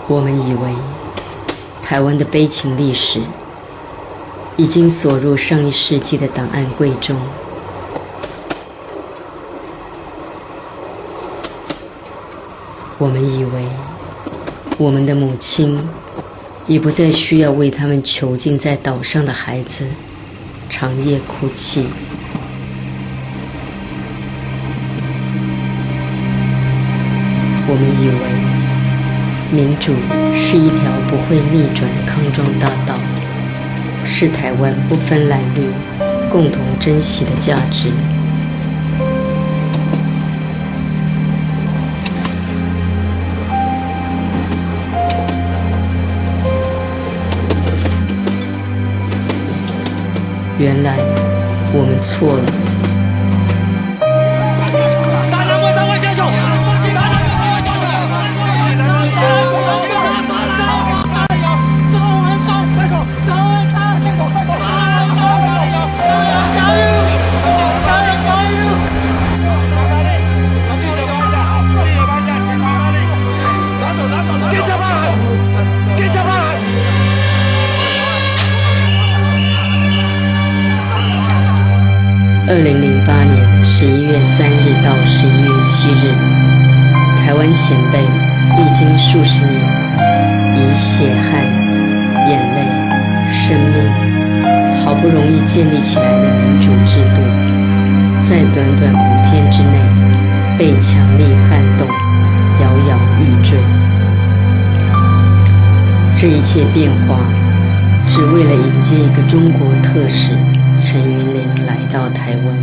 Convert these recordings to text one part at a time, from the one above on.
我們以為台灣的悲情歷史已經鎖入上一世紀的檔案櫃中。我們以為我們的母親已不再需要為他們囚禁在島上的孩子長夜哭泣。我們以為民主是一條不會逆轉的康莊大道，是台灣不分藍綠共同珍惜的價值。原來我們錯了。2008年11月3日到11月7日，台灣前輩歷經數十年，以血汗、眼淚、生命，好不容易建立起來的民主制度，在短短5天之內被強力撼動，搖搖欲墜。這一切變化，只為了迎接一個中國特使陳雲林來到台灣。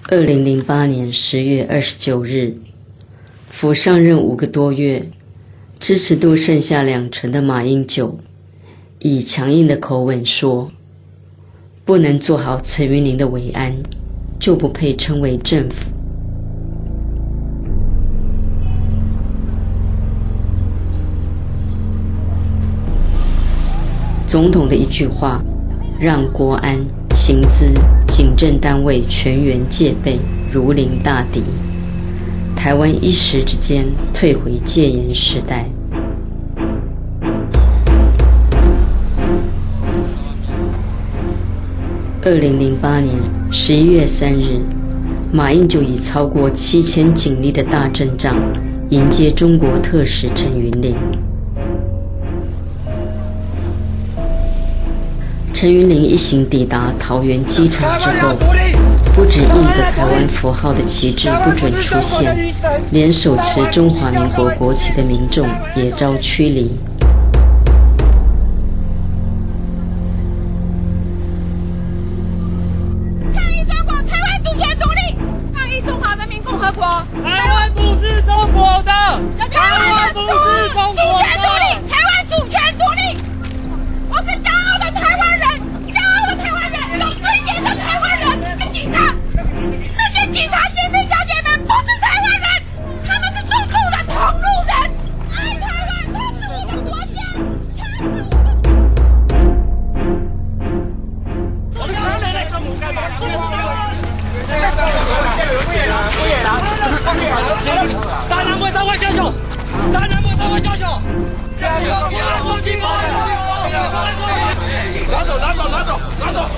2008年10月29日，甫上任5個多月，支持度剩下2成的馬英九，以強硬的口吻說：“不能做好陳雲林的維安，就不配稱為政府。”總統的一句話，讓國安、情資、警政單位全員戒備，如臨大敵。台灣一時之間退回戒嚴時代。2008年11月3日，馬英九以超過7000警力的大陣仗迎接中國特使陳雲林。陳雲林一行抵達桃園機場之後，不止印着台灣符號的旗幟不准出現，連手持中華民國國旗的民眾也遭驅離。抗議中國台灣主權獨立，抗議中華人民共和國。台灣不是中國的，台灣不是中國的，主權獨立，台灣主權獨立。我是驕傲的台灣人，驕傲的台灣人，有尊嚴的台灣人。警察，這些警察先生小姐們不是台灣人，他們是中共的同路人。愛台灣，它是我的國家，它是我的。大南门上位小小，大南门上位小小，拿走，拿走，拿走，拿走。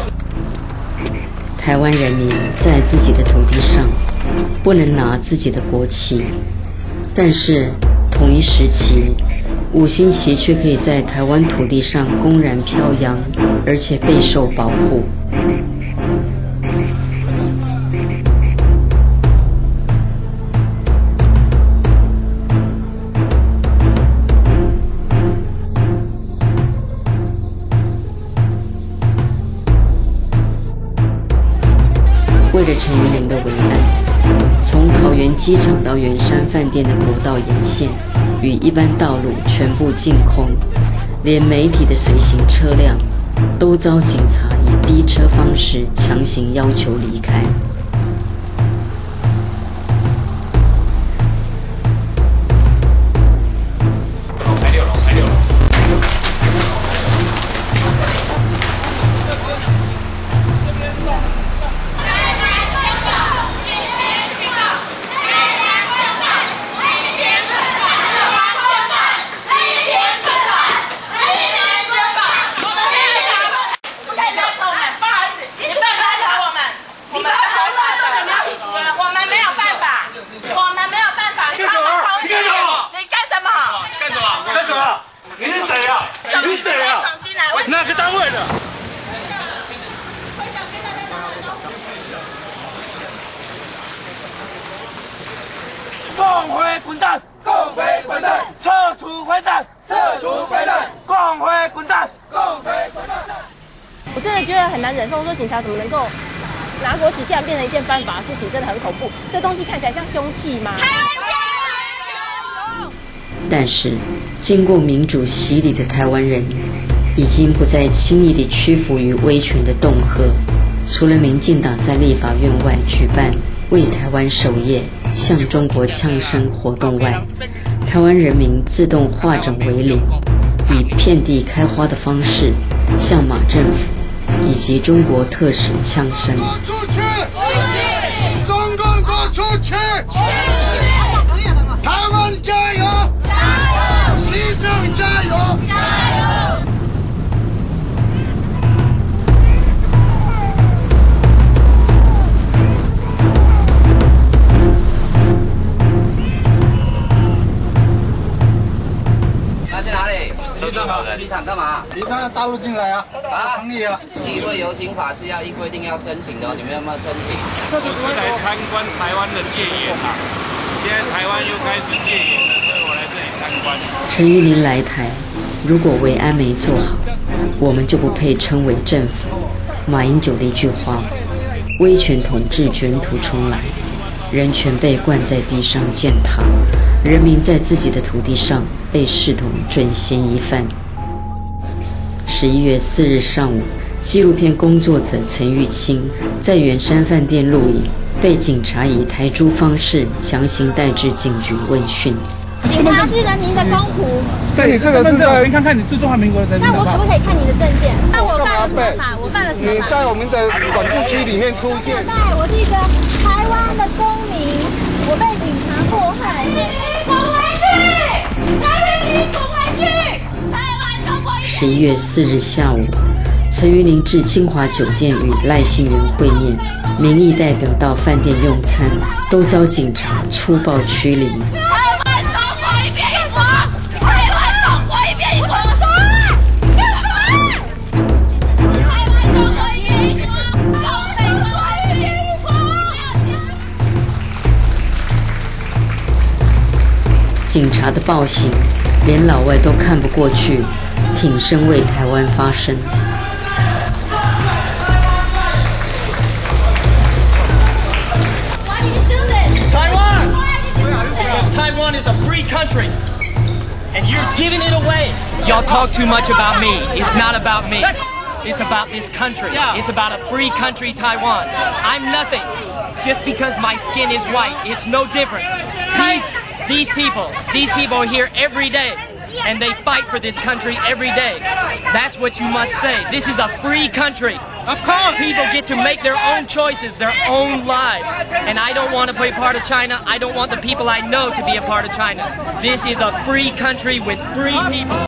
台灣人民在自己的土地上不能拿自己的國旗，但是同一時期，五星旗卻可以在台灣土地上公然飄揚，而且備受保護。為了陳雲林的維安，從桃園機場到圓山飯店的國道沿線與一般道路全部淨空，連媒體的隨行車輛都遭警察以逼車方式強行要求離開。哪个單位的？共匪滾蛋！共匪滾蛋！撤除壞蛋！撤除壞蛋！共匪滾蛋！共匪滾蛋！我真的覺得很難忍受，說警察怎麼能夠拿國旗這樣變成一件犯法的事情，真的很恐怖。這東西看起來像兇器嗎？但是，經過民主洗禮的台灣人，已經不再輕易地屈服於威權的恫嚇。除了民進黨在立法院外舉辦為台灣守夜、向中國嗆聲活動外，台灣人民自動化整為零，以遍地開花的方式向馬政府以及中國特使嗆聲。出去！出去！中共給我出去！出去！台灣加油！加油！西藏加油！加油！那去哪裡？機場。機場幹嘛？機場大陸進來啊！啊，抗議啊！集會遊行法是要依規定要申請的，你們有沒有申請？我是來參觀台灣的戒嚴啊！現在台灣又開始戒嚴了，所以我來這裡參觀。陳雲林來台，如果維安沒做好，我們就不配稱為政府。馬英九的一句話：威權統治捲土重來，人權被灌在地上踐踏，人民在自己的土地上被視同準嫌疑犯。11月4日上午，紀錄片工作者陳玉清在圓山飯店錄影，被警察以抬豬方式強行帶至警局問訊。警察是人民的公僕。對，這個是在看看你是中華民國的人。那我可不可以看你的證件？那我犯了什麼法？我犯了什麼法？你在我們的管制區裡面出現。對，我是一個台灣的公民，我被警察迫害。你滾回去！台灣，你滾回去！台灣中國。11月4日下午，陳雲林至清華酒店與賴幸媛會面，民意代表到飯店用餐，都遭警察粗暴驅離。台灣中國一邊一國，台灣中國一邊一國，幹什麼？台灣中國一邊一國，共匪滾回去！警察的暴行，連老外都看不過去，挺身為台灣發聲。 Taiwan! Because Taiwan is a free country, and you're giving it away. Y'all talk too much about me. It's not about me. It's about this country. It's about a free country, Taiwan. I'm nothing. Just because my skin is white, it's no difference. These people are here every day, and they fight for this country every day. That's what you must say. This is a free country. Of course, people get to make their own choices, their own lives. And I don't want to be part of China. I don't want the people I know to be a part of China. This is a free country with free people.